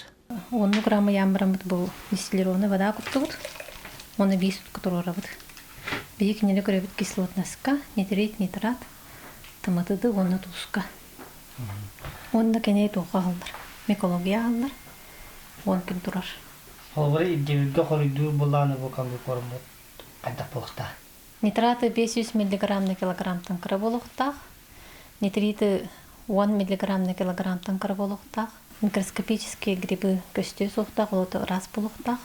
Оннук граммыйаан бараммыт бу дистиллированный вода куттубут уонна биир сутка туруорабыт. Биһи кинини көрөбүт кислотноска, нитрит, нитрат, тымытыды уонна тууска. Уонна кини туохха аһыллар? Микология аһыллар. 10 күн турар. Холобура ирдэбилгэ хоруйдуур былааны бу комбикорммут хайдах буолуохтаах? Нитраты 500 миллиграмм на килограммтан кыра буолуохтаах. Нитриты 10 миллиграмм на килограммтан кыра буолуохтаах. Микроскопические грибы көстүө суохтаах, олото ыраас буолуохтаах.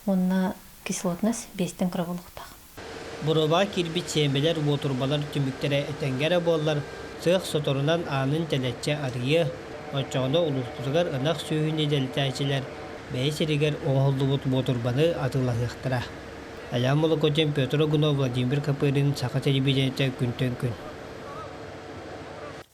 Уонна кислотность 5-тэн кыра буолуохтаах. Боруобаҕа киирбит сиэмэлэр, уотурбалар түмүктэрэ этэҥҥэ эрэ буоллар, сыах соторунан аанын тэлэччи арыйыа, оччоҕуна улууспутугар ынах сүөһүнү дэлитээччилэр бэйэ сиригэр оҥоһуллубут уотурбаны атыылаһыахтара. Алян Молокотин, Петр Огунов, Владимир Копырин, Саха телевидениетэ күнтэн күн.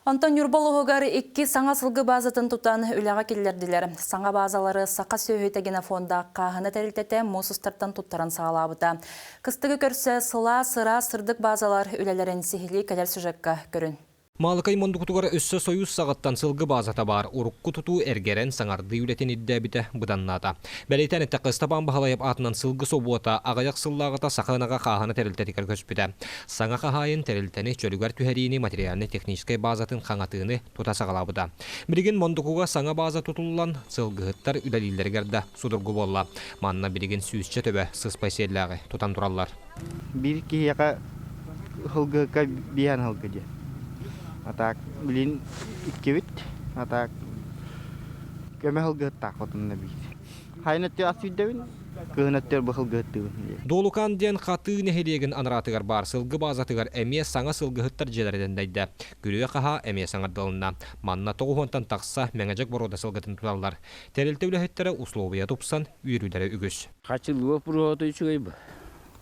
Онтон Ньурба улууһугар икки саҥа сылгы базатын тутан үлэҕэ киллэрдилэр. Саҥа базалары Саха сүөһүтэ генофонда хааһына тэрилтэтэ муус устартан туттаран саҕалаабыта. Кыстыгы көрсө сылаас, ыраас, сырдык базалар үлэлэрин сиһилии кэлэр сюжекка көрүн. Маалыкай мундукутугар өссө Союз саҕаттан сылгы базата баар урукку тутуу эргэрэн саҥардыы үлэтин ирдээбитэ быданнаата. Бэлиэтээн эттэххэ, Ыстапаан Баһылайап аатынан сылгы собуота аҕыйах сыллааҕыта Саха ынаҕа хааһына тэрилтэтигэр көспүтэ. Саҥа хаһаайын тэрилтэни чөлүгэр түһэриини материальнай-техническэй базатын хаҥатыыны тута саҕалаабыта. Билигин Мондукуга саҥа база тутуллан, сылгыһыттар үлэлииллэригэр да судургу буолла. Манна билигин сүүсчэ төбө сыспай сиэллээҕи тутан тураллар. Биир киһиэхэ һылгыһыкка биэһэн һылгы диэн. А так билин иккибит, а так көмө һылгыһыттаах отунна биир. Хайын өттү ас сүүрдэбин, кыһын өттүгэр бу һылгыһыттыыбын. Дуолукаан диэн Хатыы нэһилиэгин анараатыгар баар сылгы баазатыгар эмиэ саҥа сылгыһыттар дьиэлэрэ дэндэйдэ. Күрүө-хаһаа эмиэ саҥардылынна. Манна тоҕуһуонтан тахса Мэҥэдьэк боруода сылгытын туталлар. Тэрилтэ үлэһиттэрэ услуобуйа тупсан, үөрүүлэрэ үгүс. Хачыллыа пуруота үчүгэй бу.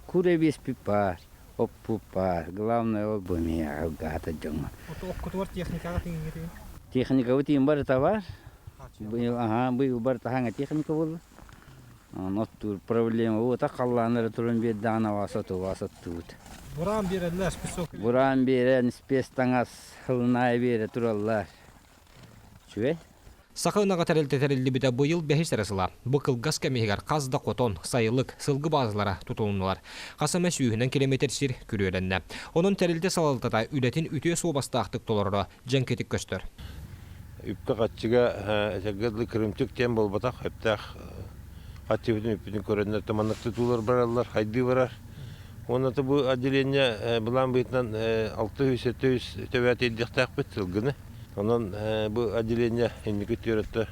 Кур эбиэспит баар, оппут баар. Главное ол бу миэхэ ылгаата дьоҥҥо. Оккутугар техникаҕа тиҥҥитин? Техникабыт иин барыта бар. Быйыл аһаа быйыл барыта хаҥа техника буолла. Оттуур проблема буота халлааннара туран биэрдэҕинэ васату васаттыбыт. Бураан биэрэллэр песок. Бураан биэрэн спец таҥас хылынаайы биэрэ тураллар. Үчүгэй. Саха ынаҕа тэрилтэ тэриллибитэ быйыл бэһис эрэ сыла. Бу кылгас кэм иһигэр хас да хотон, сайылык, сылгы баазалара тутулуннулар. Хас эмэ сүүһүнэн километр сир күрүөлэннэ. Онон тэрилтэ салалтата үлэтин үтүө суобастаахтык толороро дьэҥкэтик көстөр. Үпкэ-харчыга этэргэ дылы кырыымчык диэн буолбатах, өптөөх хаччыбытын үппүтүн көрөннөр туманнык тутуулар бараллар, хайдыы барар. Уонна бу отделение былаан быһыытынан 600-700 төбө тиэрдиэхтээхпит сылгыны. Онон бу отделение инники түөрөттө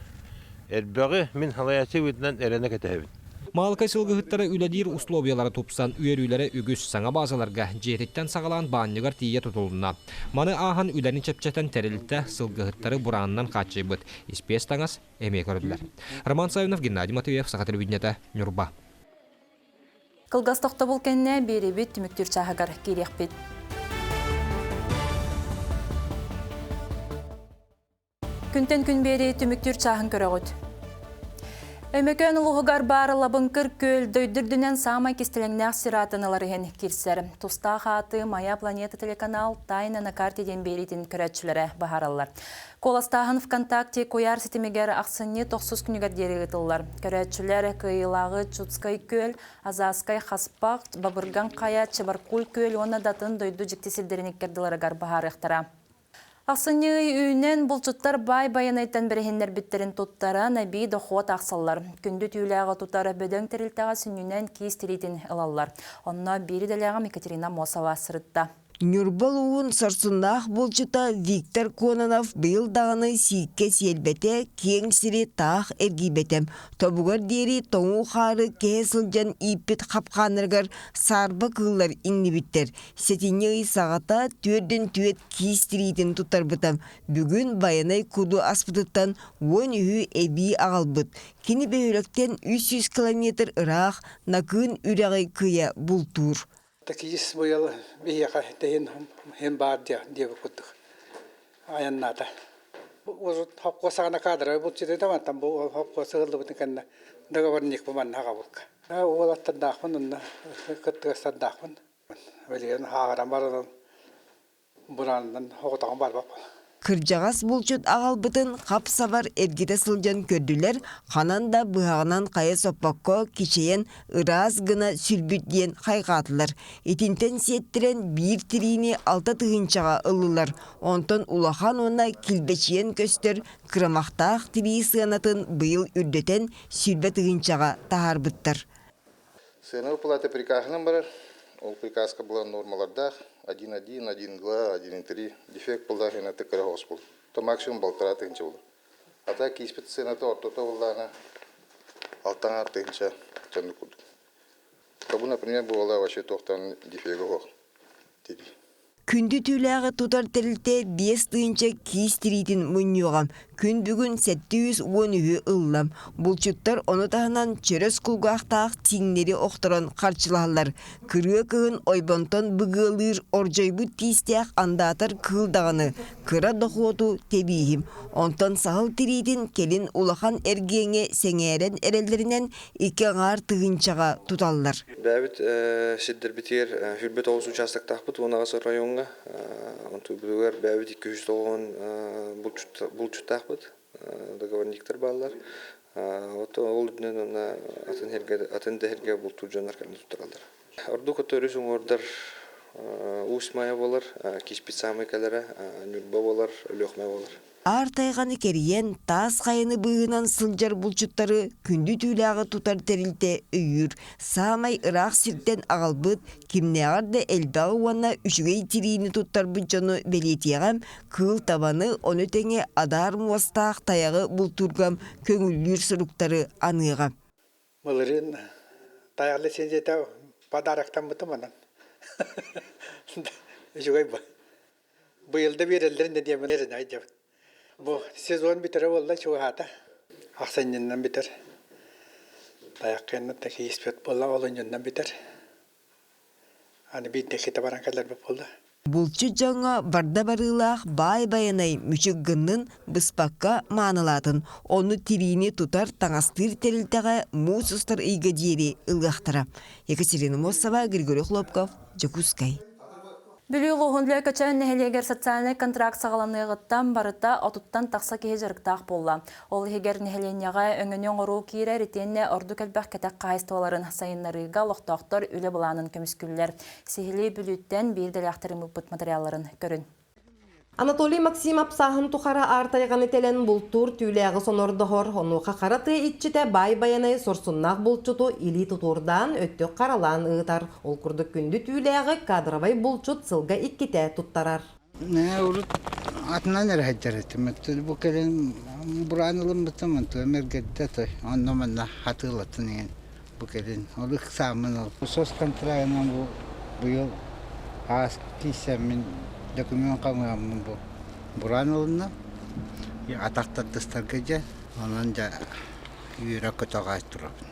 эрбэҕи мин халайааччы быһыытынан эрэнэ кэтэһэбин. Маалыкай сылгыһыттара үлэлиир условиялара тупсан, үөрүүлэрэ үгүс. Саҥа баазаларга дьиэтиттэн саҕалаан баанньыгар тиийэ тутулунна. Маны ааһан үлэни чэпчэтэн тэрилтэ сылгыһыттары бураанынан хааччыйбыт. Испиэс таҥас эмиэ көрүллэр. Роман Савинов, Геннадий Матвеев, Саха телевидениета, Ньурба. Кылгас тохтобул кэннэ биэрибит түмүктүүр чааһыгар киириэхпит. Күнтэн күн биэри түмүктүүр чааһын көрөҕүт. Өймөкөөн улууһугар баар Лабыҥкыр күөл дойду үрдүнэн саамай кистэлэҥнээх сир аатын ылар иһин киирсэр. Тустаах ааты Моя планета телеканал «Тайна на карте» диэн биэриитин көрөөччүлэрэ баһараллар. Куоластааһын ВКонтакте куйаар ситимигэр ахсынньы тохсус күнүгэр диэри ыытыллар. Көрөөччүлэр Кыайыылааҕы Чудскай күөл, Азаскай хаспах, Бабырган хайа, Чебаркуль күөл уонна датын дойду дьикти сирдэрин иккэрдиларыгар баһаарыахтара. Ахсынньы ый үүнэн булчуттар баай байанайтан бэриһиннэрбиттэрин туттаран эбии дохуот аахсаллар. Күндү түүлээҕи тутар бөдөҥ тэрилтэҕэ сүнньүнэн киис тириитин ылаллар. Онно биир идэлээҕим Екатерина Мосова сырытта. Ньурба улууһун сорсуннаах булчута Виктор Кононов быйыл даҕаны сииккэ сиэлбэтэ, киэҥ сири таах эргийбэтэ. Тобугар диэри тоҥуу хаары кэһэ сылдьан ииппит хапкааннарыгар саарба кыыллар иҥнибиттэр. Сэтинньи ый саҕата түөрдүн түөрт киис тириитин туттарбыта. Бүгүн Байанай куду аспытыттан уон үһү эбии аҕалбыт. Кини бөһүөлэктэн 300 километр ыраах Накыын үрэҕи кыйа бултуур. Такиис быйыл биһиэхэ тэһин иһин баар диэбит курдук айаннаата. Хопкуос саҕана каадырабай булчут этэ мантан бу хопкуос ыһыллыбытын кэннэ договорник бу манна аҕабылка. Уолаттардаахпын онно кыттыгастардаахпын. Билигин хааҕыран баран Бураанынан оҕотоҕун барбаппын. Кырдьаҕас булчут аҕалбытын хап-сабар эргитэ сылдьан көрдүлэр, ханан да быһаҕынан хайа соппокко кичэйэн ыраас гына сүлбүт диэн хайҕаатылар. Итинтэн сиэттэрэн биир тириини 6000-ҕа ыллылар. Онтон улахан уонна килбэчийэн көстөр кырамахтаах тирии сыанатын быйыл үрдэтэн 20 000-ҕа таһаарбыттар. Сыана выплаты приказынан барар. Ол приказка была нормалардаах 1.1, 1.2, 1.3 дефект буллаах ынаты кыра оҕус был. То максимум 1,5 тыһыынча булар. А так кииспит сыаната ортото буллаана 6,5 тыһыынча тонну курдук. Тобу, например, буола вообще туохтан дефега суох. Тирии. Күндү түүлээҕи тутар тэрилтэ 5000 киис тириитин мунньуоҕа. Күн бүгүн 713-ү ылла. Булчуттар ону таһынан чөрөс кулгаахтаах тииҥнэри охторон харчылаһаллар. Кырыа кыһын ойбонтон быгыалыыр ордьойбут тиистээх андаатар кыыл даҕаны кыра дохуоту тэбииһим. Онтон саһыл тириитин кэлин улахан эргиэҥҥэ сэҥээрэн эрэллэринэн 2,5 тыһыынчаҕа туталлар. Бэйэбит сирдэрбитигэр 29 участоктаахпыт 18 райоҥҥа. Онтубутугар бэйэбит 290 булчуттаахпыт, договорниктар бааллар. Ол үрдүнэн уонна атын сиргэ атын да сиргэ бултуур дьоннор кэлэн туттараллар. Ордук ото өрүс уҥуордар Усть Майа буолар, Киспит саамай кэлэрэ, Ньурба буолар, Өлүөхүмэ буолар. Аар тайҕаны кэрийэн, таас хайаны быыһынан сылдьар булчуттары күндү түүлээҕи тутар тэрилтэ өйүүр. Саамай ыраах сиртэн аҕалбыт, кимнээҕэр да элбэҕи уонна үчүгэй тириини туттарбыт дьону бэлиэтиэҕим, кыыл табаны, ону тэҥэ адаар муостаах тайаҕы бултуурга көҥүллүүр суруктары аныаҕа. Былырыын тайах лицензията подароктаммытым онон. Үчүгэй бу. Быйыл да биэрэллэрин да диэмин эрэнэ айдьабыт. Бу сезон бүтэрэ буолла чугаһаата. Ахсынньыннан бүтэр. Тайах кэннэ кииспит буолла олунньуннан бүтэр. Аны биирдэ ките баран кэлэрбит буолла. Булчут дьоҥҥо барда барыылаах баай байанай мүчүк гыннын быспакка маанылаатын, ону тириини тутар, таҥастыыр тэрилтэҕэ муус устар ыйга диэри ылыахтара. Екатерина Мосова, Григорий Хлопков, Дьокуускай. Бүлүү улууһун Лөкөчөөн нэһилиэгэр социальнай контракт саҕаланыаҕыттан барыта 30-тан тахса киһи дьарыктаах буолла. Ол иһигэр нэһилиэнньэҕэ өҥөнү оҥоруу киирэр итиэннэ ордук элбэх кэтэх хаһаайыстыбаларын сайыннарыыга олохтоохтор үлэ былаанын көмүскүүллэр. Сиһилии Бүлүүттэн биир дэлээхтэрин ыыппыт материалларын көрүн. Анатолий Максимов сааһын тухары аар тайҕаны тэлэн бултуур түүлээҕи сонордоһор, онуоха хара тыа иччитэ баай байанай сорсуннаах булчуту илии тутуурдаан, өттүк харалаан ыытар. Ол курдук күндү түүлээҕи кадровай булчут сылга иккитэ туттарар. Урут атынан эрэ сылдьар этим. Бу кэлин бураан ылыммытым, онтуом эргэрдэ той. Онно манна хатыылатын иһин бу кэлин ол ыксааммын ол соцконтрагынан бу быйыл аас тиийсэммин документ хаҥыаммын бу бураан ылынным атах тардыстарга дьэ онон дьэ үөрэ көтөҕө турабын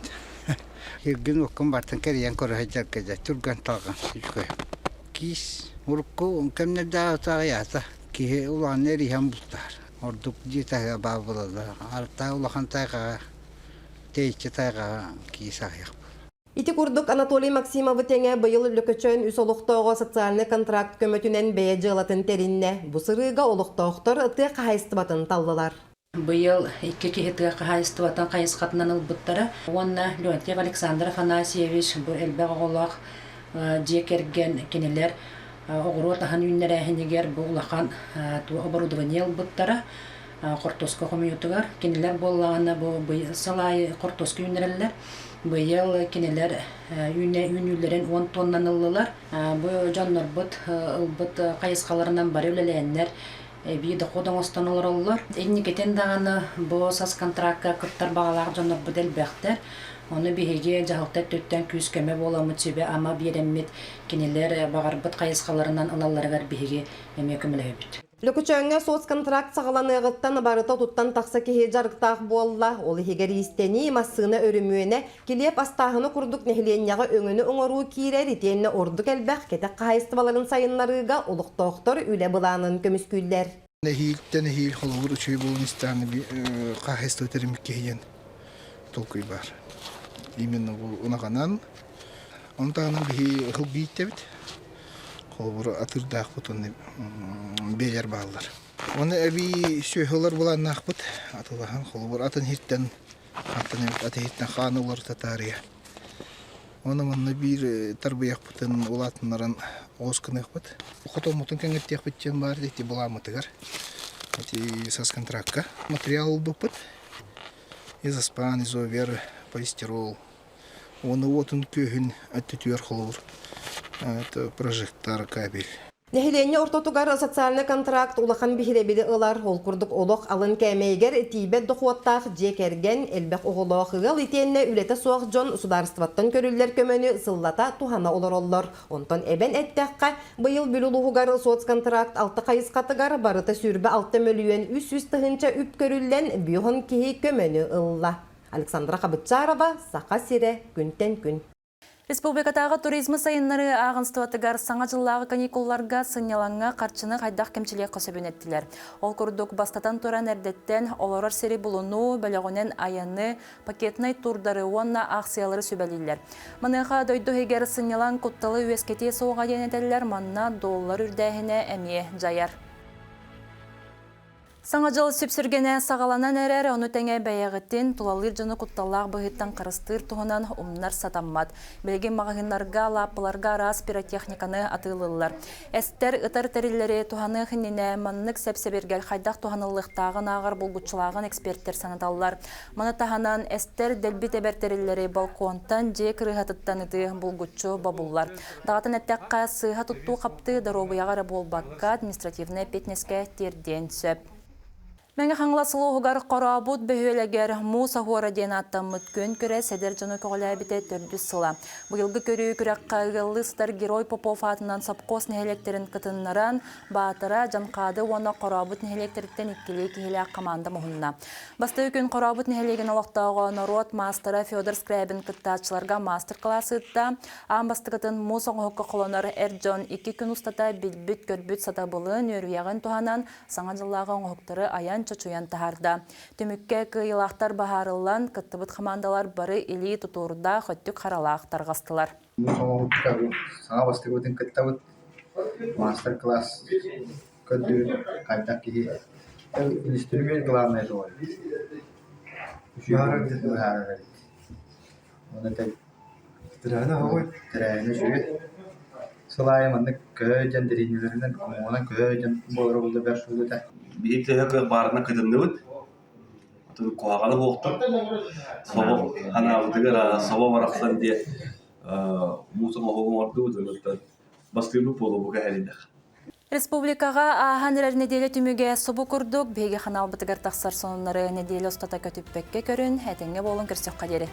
Иргин оккун бартын кэрийэн көрө сылдьарга дьэ түргэн талҕан үчүгэй киис урукку кэмнэрдээҕи аҕыйаата киһи улахан эриһэн бултаһар ордук дьиэ таһыгар баар буолаллар арыттаах улахан тайҕаҕа тэйиччи тайҕаҕа киис аҕыйах. Ити курдук Анатолий Максимовы тэҥэ быйыл Лөкөчөөн үс олохтооҕо социальнай контракт көмөтүнэн бэйэ дьыалатын тэриннэ. Бу сырыыга олохтоохтор тыа хаһаайыстыбатын таллылар. Быйыл икки киһи тыа хаһаайыстыбатын хайысхатынан ылбыттара. Уонна Леонтьев Александр Афанасьевич бу элбэх оҕолоох дьиэ кэргэн кинилэр оҕуруот аһын үүннэрээһинигэр бу улахан оборудование ылбыттара. хортуоска хомуйуутугар. Кинилэр буоллаҕына бу сыл аайы хортуоска үүннэрэллэр. Быйыл кинилэр үүнүүлэрин 10 тоннан ыллылар. Бу дьоннорбут ылбыт хайысхаларынан бары үлэлээннэр эбии дохуот оҥостон олороллор. Инникитин даҕаны бу соцконтракка кыттар баҕалаах дьоннорбут элбэхтэр. Ону биһиги дьаһалта өттүттэн күүс-көмө буоламмыт сүбэ-ама биэрэммит кинилэр баҕарбыт хайысхаларынан ылалларыгар биһиги эмиэ көмөлөһөбүт. Лөкөчөөҥҥө соцконтракт саҕаланыаҕыттан барыта туттан тахса киһи дьарыктаах буолла. Ол иһигэр иистэнии, массыына өрөмүөнэ, килиэп астааһына курдук нэһилиэнньэҕэ өҥөнү оҥоруу киирэр итиэннэ ордук элбэх кэтэх хаһаайыстыбаларын сайыннарыыга олохтоохтор үлэ былаанын көмүскүүллэр. Эһиилтэн эһиил холобур үчүгэй буолан истэҕинэ хаһаайыстыба тэриммит киһи диэн толкуй баар. Именно бу унаҕанан. Ону таһынан биһи ыһыл бииттэбит. Холобур, атыырдаахпыт уонна биэлэр бааллар. Уонна эбии сүөһү ылар былааннаахпыт. Атылаһан, холобур, атын иһиттэн, хантан эбит ат иһиттэн хаан уларыта таарыйа. Уонна манна биир тарбыйахпытын улаатыннаран оҕус гыныахпыт. Хотоммутун кэҥэттиэхпит диэн баар ити былааммытыгар. Ити соцконтракка материал ылбыппыт. Изоспан, изовер, полистирол, Уонна уотун күөһүн өттүтүгэр холобур прожектор кабель. Нэһилиэнньэ ортотугар социальнай контракт улахан биһирэбили ылар. Ол курдук олох алын кээмэйигэр тиийбэт дохуоттаах дьиэ кэргэн, элбэх оҕолоох ыал итиэннэ үлэтэ суох дьон судаарыстыбаттан көрүллэр көмөнү сыллата туһана олороллор. Онтон эбэн эттэххэ, быйыл Бүлүү улууһугар соцконтракт алта хайысхатыгар барыта 26 мөлүйүөн 300 тыһыынча үп көрүллэн, бүһүн киһи көмөнү ылла. Александра Хабытчарова, Саха сирэ, күнтэн күн. Республикатааҕы туризмы сайыннарыы ааҕынствотыгар саҥа дьыллааҕы каникулларга сынньалаҥҥа харчыны хайдах кэмчилиэххэ сөбүн эттилэр. Ол курдук, бастатан туран эрдэттэн олорор сири булунуу, бөлөҕүнэн айаны, пакетнай турдары уонна аахсыйалары сүбэлииллэр. Маныаха дойду иһигэр сынньалаҥ кутталы үөскэтиэ суоҕа диэн этэллэр, манна доллар үрдээһинэ эмиэ дьайар. Саҥа дьыл сүпсүргэнэ саҕаланан эрэр, ону тэҥэ бэйэҕитин, тулалыыр дьону кутталлаах быһыыттан харыстыыр туһунан умнар сатаммат. Билигин маҕаһыыннарга, лааппыларга араас пиротехниканы атыылыыллар. Эстэр, ытар тэриллэри туһаныах иннинэ маннык сэп-сэбиргэл хайдах туһаныллыахтааҕын ааҕар булгуччулааҕын экспертэр санаталлар. Маны таһынан, эстэр дэлби тэбэр тэриллэри балконтан, дьиэ кырыыһатыттан ытыы булгуччу бобуллар. Даҕатан эттэххэ, сыыһа туттуу-хаптыы доруобуйаҕа эрэ буолбакка, административнай эппиэтинэскэ тиэрдиэн сөп. Мэҥэ Хаҥалас улууһугар Хорообут бөһүөлэгэр Муус оһуора диэн ааттаммыт күөн күрэс эдэр дьону көҕүлээбитэ төрдүс сыла. Быйылгы көрүү күрэххэ ыаллыы сытар Герой Попов аатынан сопхуос нэһилиэктэрин кытыннаран, Баатара, Дьанхаады уонна Хорообут нэһилиэктэриттэн иккилии киһилээх хамаанда муһунна. Бастакы күн Хорообут нэһилиэгин олохтооҕо норуот маастара Федор Скрябин кыттааччыларга маастар-кылаас ыытта. Аан бастакытын муус оҥоһукка холонор эр дьон икки күн устата билбит-көрбүт сатабылын, үөрүйэҕин туһанан саҥа дьыллааҕы оҥоһуктары айан чочуйан таһаарда. Түмүккэ кыайыылаахтар баһаарыллан, кыттыбыт хамаандалар бары илии тутуурдаах, өттүк харалаах тарҕастылар. Муус оҥоһукка саҥа бастакыбытын кыттабыт. Маастар-класс көрдүүр хайдах киһи инструмент главное дуо быһаарар эбит. Уонна Тэрээһинэ оһоҕой? Тэрээһинэ үчүгэй. Сыл аайы маннык көһө дьон дэриэбинэлэринэн хомуһунан көһө дьон буолара буолла бэрт буолуо этэ. Биһиги төһө кыах баарынан кытынныбыт. Отон куһаҕана буолтар. Собо анаабытыгар собо барахсан диye муус оҥоһугу оҥордубут онуттан бастыырбыт буолуо бука эрийдэх. Республикаҕа ааһан эрэр нэдиэлэ түмүгэ субу курдук биһиги ханаалбытыгар тахсар сонуннары нэдиэлэ устата көтүппэккэ көрүн, этэҥҥэ буолун көрсөххө диэри.